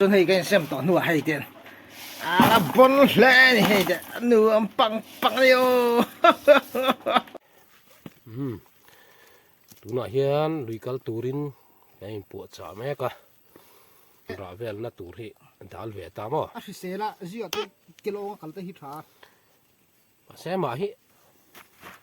Chuan hei ka insem tawh hnuah hei te a bon hle a ni hei te a nuam pang pang a ni aw. Umm tunah hian lui kal turin kan inpuahchah mek a rah velna tur hi dal ve ta maw. A hrisel a zia te kelawnga kal te hi tha a. Mahse mah hi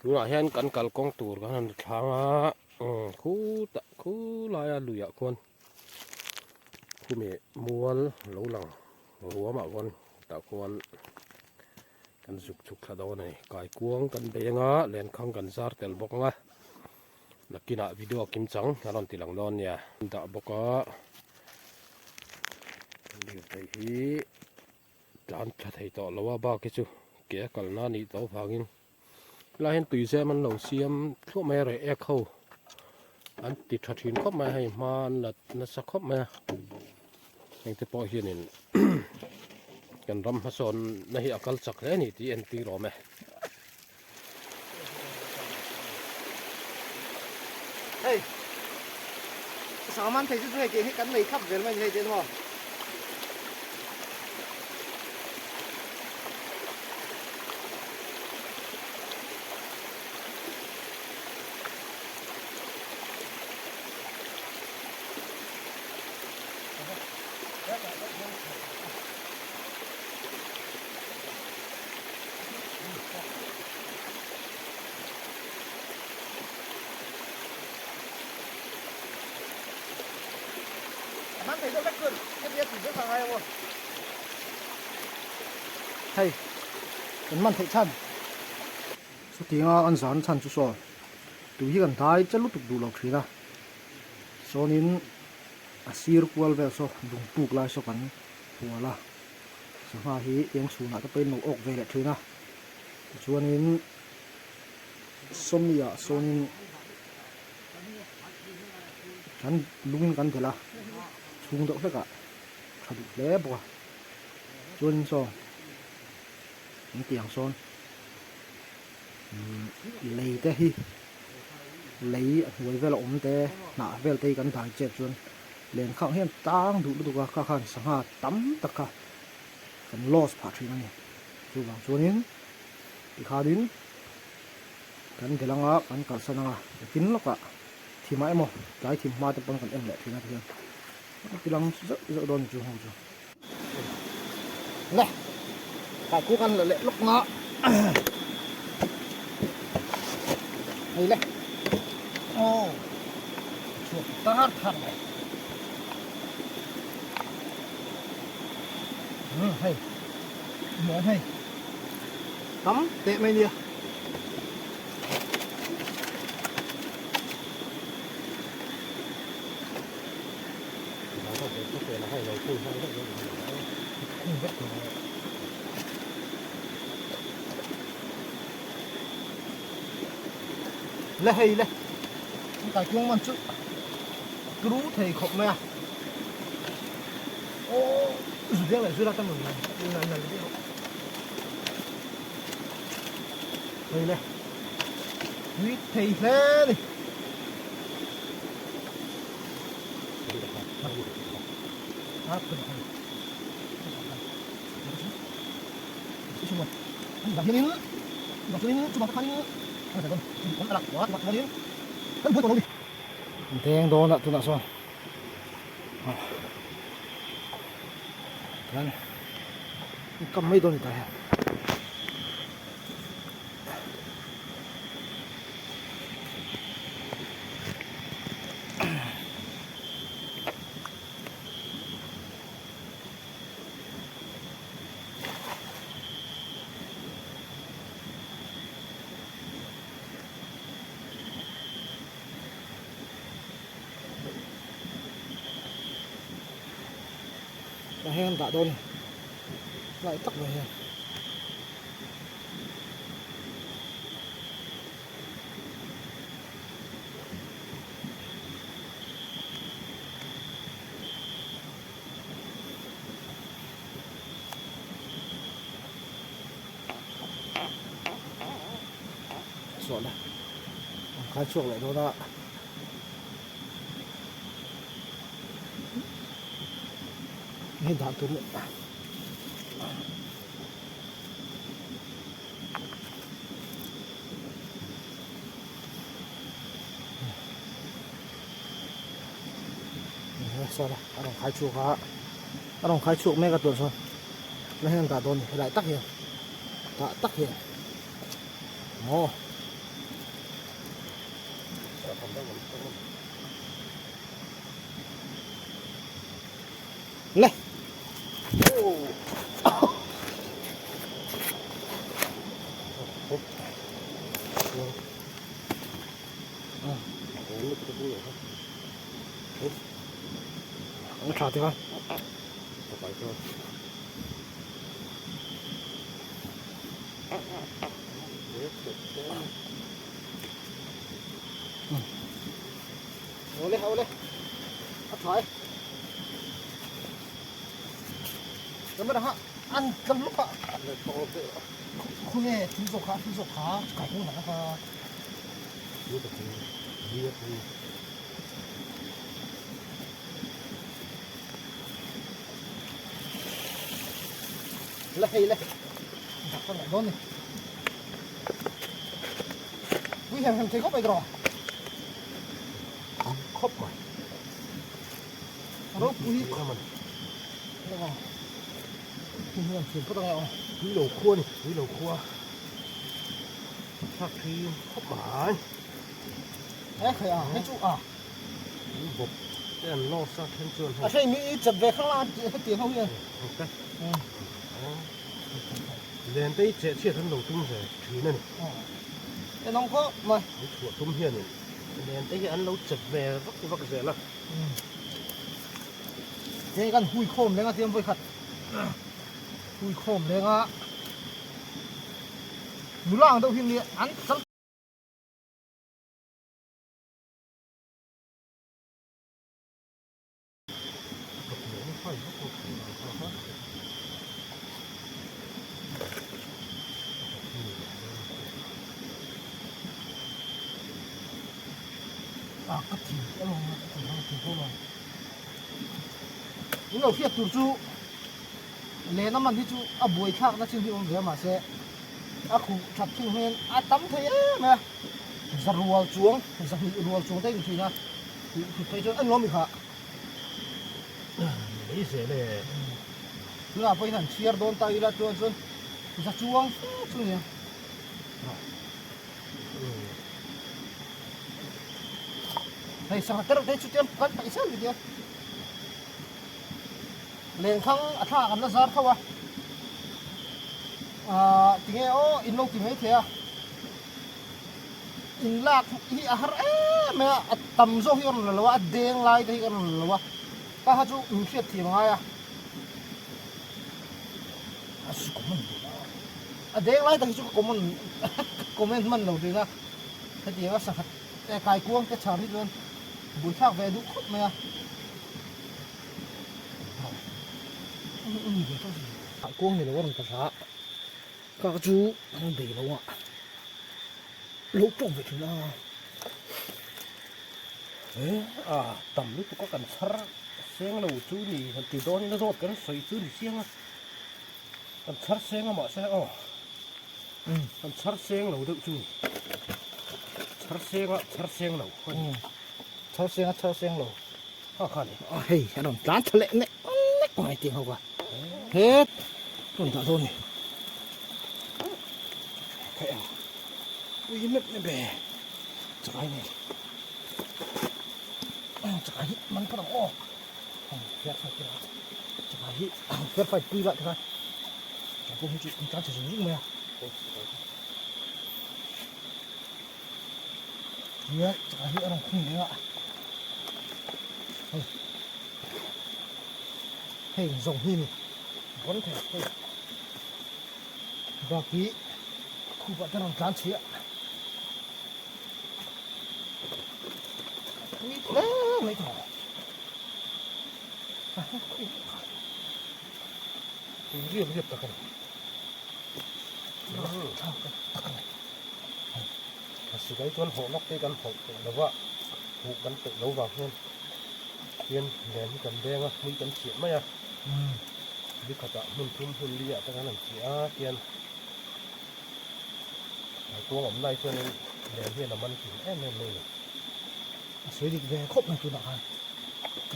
tunah hian kan kalkawng tur kan han thlang a khutah khulaia luiah khuan khumi mual lo lang ruamah khuan tah khuan kan zuk chhuk thla dawn a ni kaikuang kan bei anga lenkhang kan zar tel bawk anga nakinah video kimchang a rawn ti lang dawn nia dah bawk a lirthei hi. Tlan tha thei tawh lo a bak hi chu ke a kalna a nih tawh avangin helai hian tuizem an lo siam thluah mai a reh ek ho an ti tha thin khawp mai a hei hma an la nasa khawp mai a heng te pawh hianin kan ram hmasawn na hi a kal chak hle a ni tih entir awm e. Hei saman thei chu chu hei ke hi kan nei khap zel mai ni hei te maw. Hei kan man theih chhan chutianga an zan chhan chu saw tui hi kan dai che lutuk duh lo thin a sawnin a sir kual vel saw lung puk lai saw kan hual a. Sangha hi eng chhunah te pawhin lo awk ve leh thin a, tichuanin sawmi ah sawnin kan lungin kan delh a, chhung deuh hlek ah tha duh hle bawk a, chuanin saw an tih ang sawn umm lei te hi lei a hnuai vel a awm te hnah vel te hi kan dai chet chuan. Lenkhang hian tang duh lutuk a, kha khan sangha tam tak kha kan loss phah thin a ni. Chuvang chuanin tikhanin kan del anga kan kalsan anga tin lawkah thimah emaw tlai thim hma te pawn kan en leh thin a tihian a ti lang zeuh zeuh dawn a ni chu ho chu. Le kaiku kan la leh lawk nga hei le aw chhuak tar thar mai hei muan hei tam teh mai nia. Le hei le kai kuang man chu tru thei khawp mai a aw zu deng leh zui la tam lo nal nal deuh hei le tui thei hle ni. Deng dawn ah tunah sawn kan kam mai dawn ni tah hian. Tah hian dah dawn lai tak mai hian. Sawn a an khai chhuak leh dawn a. Hei dah tur leh. Saw la a rawn khai chhuak a a rawn khai chhuak mek a tun sawn la hian dah dawn a ni helai tak hian tah tak hian maw. Le. Nó thả thì không? Awle awle a tha e Kan ha an tlam luk a khawnge thil zawk kha thil zawk kha kai hung dah kha Le hei le dak kan dawn ni Pui hem hem thei khawp mai tawh khawp mai ropui khawp mai hian thiam phawt angai aw pui lo khua ni pui lo khua thlak thui khawp mai e khai a hei chu a bawp te an loss a then chuan a hei mi chep ve khang la hetiang ho hian Len te hi cheh chhiat an lo tum ve thin a ni. Enawm khawp mai. An chhuah tum hianin len te hi an lo chep ve vak vak zel a. Hei kan hui khawm leng a tiang vawi khat hui khawm leng a nula ang deuh hi nia an chal In lo hriat tur chu len a man hi chu a buai thlak na chin hi awm ve a mahse a khuh that thing hian a tam thei em a za rual chuang zahnih rual chuang te a in thin a. Thut phei chuan a nuam i kha. Mai zel e. Tunah pawhin han chhiar dawn ta ila chuan chuan za chuang fe chu nia. Hei sangha tereuh te chu tlem kan paih zel ni tia. Lenkhang a thla kan la zar tho a. Ah tinge aw in lo ti mai thei a. In lak hi a har em mai a, a tam zawk hi ka rawn la lo a, a deng lai te hi ka rawn la lo a, ka kha chu min hriat thiam a ngai a, a su comment a deng lai tak hi chu ka comment ka comment hman lo thin a, hetiang a sangha kaikuang te chhar hi chuan buaithlak ve duh khawp mai a, kaikuang ni lo a rawn ta hla. Ka chu an bei lo a, lo tawng ve thin a. He a tam lutuk a kan chhar seng lo chu ni han ti dawn ila dawt kan sawi chu ni chiang a, kan chhar seng a mahse aw kan chhar seng lo deuh chu ni, chhar seng a chhar seng lo a ni. Chhar seng a chhar seng lo kha kha ni. Hei a rawn tlan tha leh nek nek mai tih ho ka. Het rawn dah dawn ni khaih ang pui mep mep e chakai nei chakai hi man phawt ang aw fair fight pui la chakai hi fair fight pui la tikhan chakai pawh hi chu an tlan chhe zung zung mai a nia chakai hi a rawn khung leh a hei. Hei zawng hi ni bawn thei hei bak hi khup ah te rawn tlan chhuih a pui hle mai tawh pui riap riap tak a ni tak a ni sipai chuan hawh lawk te kan hawh peih lova huh kan peih lo vang hian hian len hi kan deng a hmui kan chiah mai a. Ni khatah hmun thum hmun li ah te khan an chiah a tian thaikuang awm lai chuanin len hian a man kim em em mai a ni. A sawi dik ve khawp mai tunah khan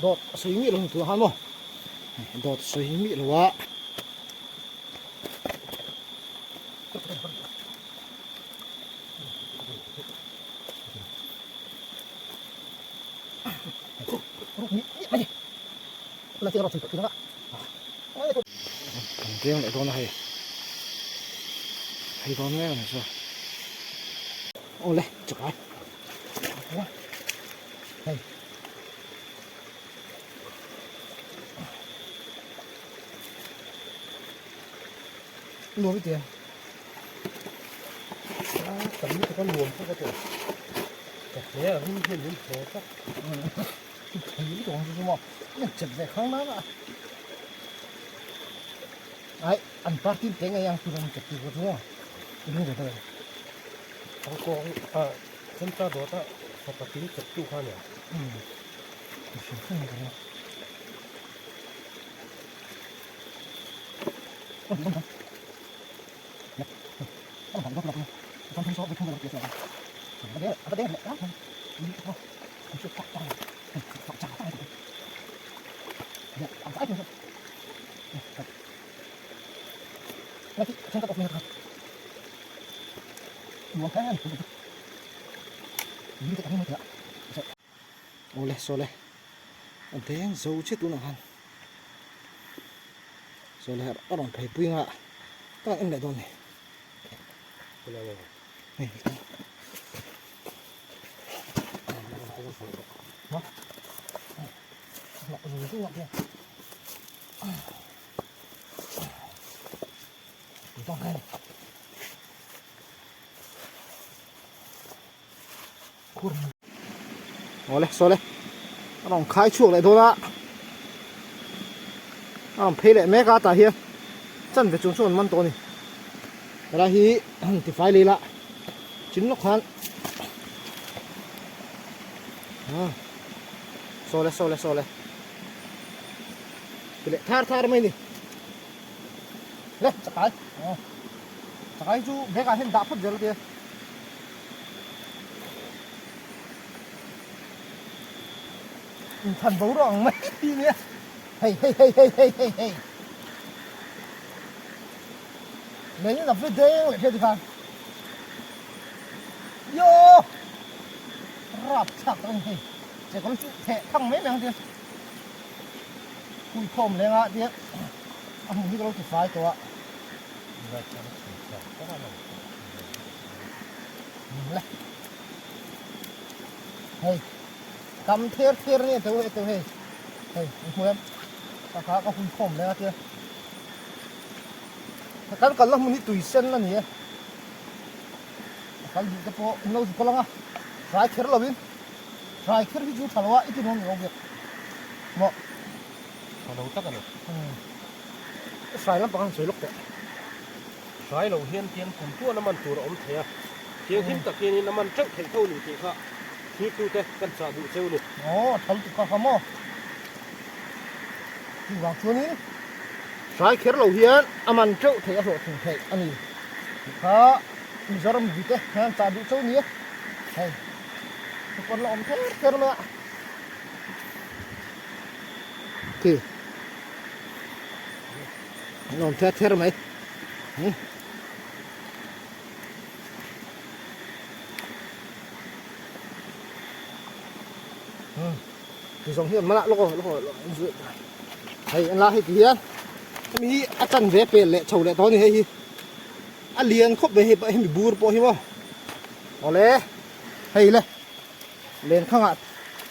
dawt a sawi miah lo ni tunah khan maw dawt a sawi miah lo a. Kan veng leh dawn a hei hei dawn mek a ni chu awle chakai hei nuam i tia tam lutuk a nuam pawh ka ti ka hle a rim hian min hle tlat Thei lutuk ang chu chu maw an chet ve khang nan a ai an party te ngei ang tur an chet tih chu maw i ring ve ta lo ang kawng a chemcha dawt a fapa tin chet tu kha nia um hrim hrim ka ring Awle sawle a deng zo chiah tunah khan sawle a rawn phei pui nga ka en leh dawn a ni. Hei Awle sawle a rawn khai chhuak leh dawn a a rawn phei leh mek a tah hian chanve chung chu an man tawh a ni helai hi tifai lei la chin lawk khan sawle sawle sawle ti leh thar thar mai a ni le chakai chakai chu bag ah hian dah phawt zel a tia. Inthan boruak ang mai hi nia hei hei hei hei hei hei hei Lei in a vli deng leh hriat tikhan yo rap thlak tak a ni hei che kawng chu theh thang mai mai ang tia huikhawm lenga tia a hmun hi ka lo ti fai tawh a. Hei tam ther ther nge teu hei teu hei hei an hmu em ka kha ka hun khawm leh a tia kan kalna hmun hi tui sen a ni e a kal duh te pawh in lo zu kal ang a hrai kher lo in hrai kher hi chu tha lo a i ti nuam lo biak maw tha lo tak a ni hrai lampang an sawi lawk teh. Hrai lo hian tiang kum tuan a man tur a awm thei a, thianghlim tak hianin a man teuh theih tho ni tih kha thirtute kan chah duh cheu ni. Aw, a tha lutuk kha kha maw? Chuvang chuanin hrai kher lo hian a man teuh theih a hlawhtling theih a ni tih kha Mizoram mipuite hian chah duh cheu ni e. Hei, thupawn la awm ther ther mai a. Khi. An awm ther ther mai. Ti zawng hi an man a lawk aw lawk aw hei an la hei ti hian hemi hi a chanve pel leh chho leh tawh a ni hei hi a lian khawp mai hei hemi bur pawh hi maw awle hei le lenkhang ah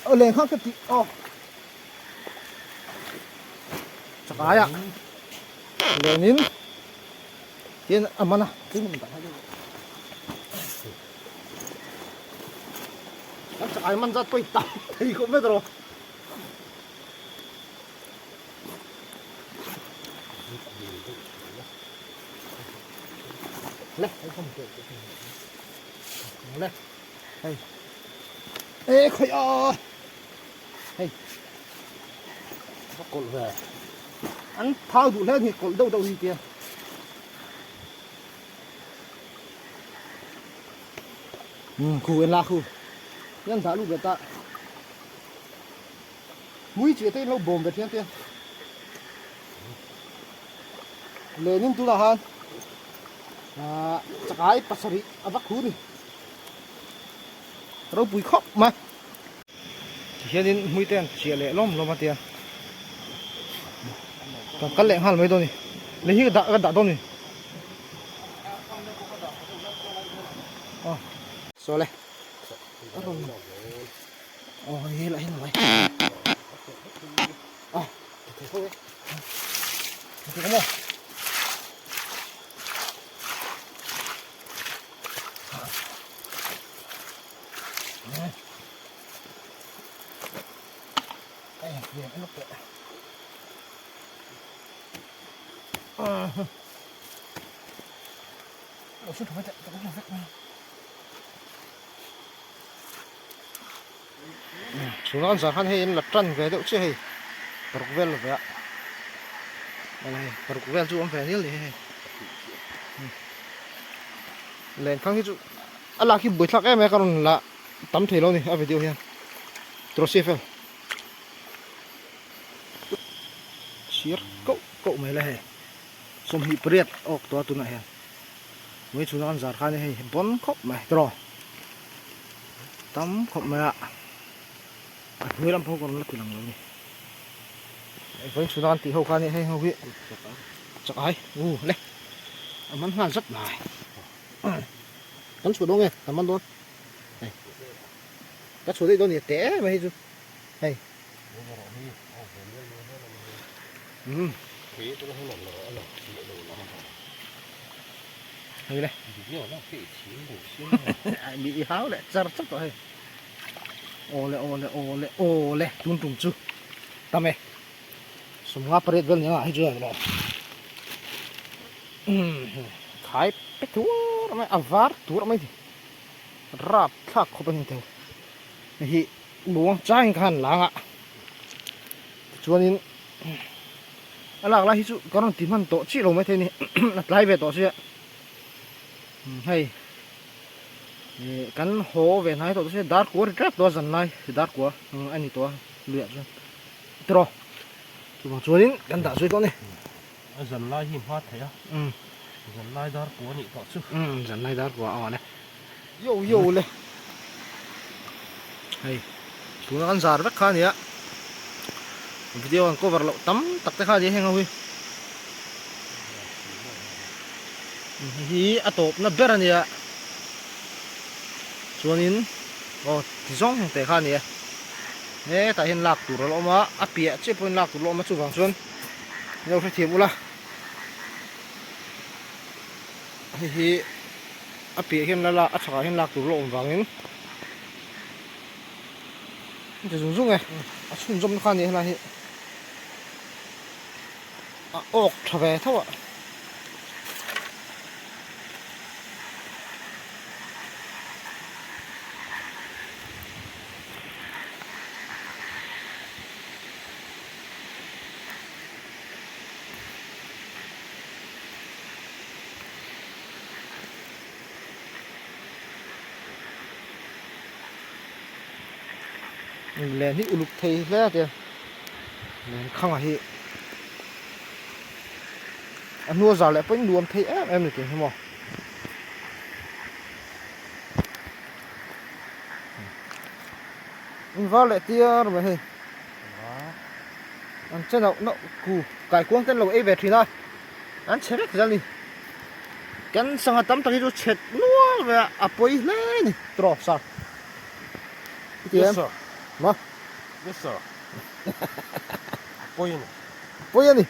aw lenkhang ka tih aw. Chakai ah lenin tin a man a tin kan chakai man zat pawh i tam thei khawp mai tawh le le hei e khoi a. Hei. Va kawlh ve. An thau duh hle a ni kawlh deuh deuh hi tia. Umm khu en la khu hian dah lut ve ta. Mui chiah te in lo bawm ve thian tia. Lenin tunah khan ah chakai pasarih a va khu ni. Ropui khawp mai. Tihianin hmui te an chiah leh lawm lawm a tia. Kan kal leh nghal mai dawn a ni. Lei hi ka dah ka dah dawn a ni. Aw saw le. A rawn aw hei lah hian a mai. Aw thei tho e. Thei tho maw. Chhunah an zar khan hei an la tan ve deuh chiah hei paruk vel ve a hei paruk vel chu awm ve anial ni hei lenkhang hi chu a lak hi buaithlak em em a ka rawn la tam thei lo a ni a video hian trawsi fel chhir koh koh mai la hei 28 awk tawh a tunah hian mui chhunah kan zar khan hei bawn khawp mai tawh tam khawp mai a a hnuai lam pawh ka rawn la ti lang lo a ni vawiin chhunah kan tih ho khan hei ho hi chak ai u le a man nghal zat mai. Kan chhuah dawn nge kan man dawn hei ka chhuah daih dawn ni teh em hei chu hei um hei le mi i hau leh char char tawh hei awle awle awle awle tun tum chu tam e sawmnga pariat vel ni ang ah hei chu Khai pe tur mai a var tur mai ni rap thlak khawp a ni thei hei hi muang changin khan lang a tichuanin a lak lai hi chu ka rawn ti hman tawh chiah lo maithei a ni a tlai ve tawh sia hei ih kan haw ve hnai tawh sia dar kua ri tep tawh a zan lai dar kua a ni tawh a luiah chuan tiraw chuvang chuanin kan dah zui tawh a ni. A zan lai hi hma theih a, zan lai dar kua nih tawh chu. Zan lai dar kua aw le. Yo yo le. Hei tuna kan zar vek kha ania. Video an cover loh tam tak te kha ania heng ho hi. Hei hi a tawpna ber ania. Chuanin aw ti zawng te kha ania. Hetah hian lak tur a la awm a, a piah chiah pawhin lak tur a la awm a chuvang chuan. Lo hrethiam ula hei hi a piah hian la lak a chhakah hian lak tur la awm vangin an ti zung zung e a chhunzawm na kha a ni helai hi a awk tha ve tho a. Len hi uluk thei hle a tia len khangah hi a hnua zar leh pawhin nuam thei em em ni tih hi maw. Invar leh tiar mai hei. An che nauh nauh ku kaikuang te an lo ei ve thin a an chhe vek zel a ni kan sangha tam tak hi chu chhe nual ve a a pawi hle a ni tawh sir Yes sir ma Yes sir a pawi a ni a pawi a ni.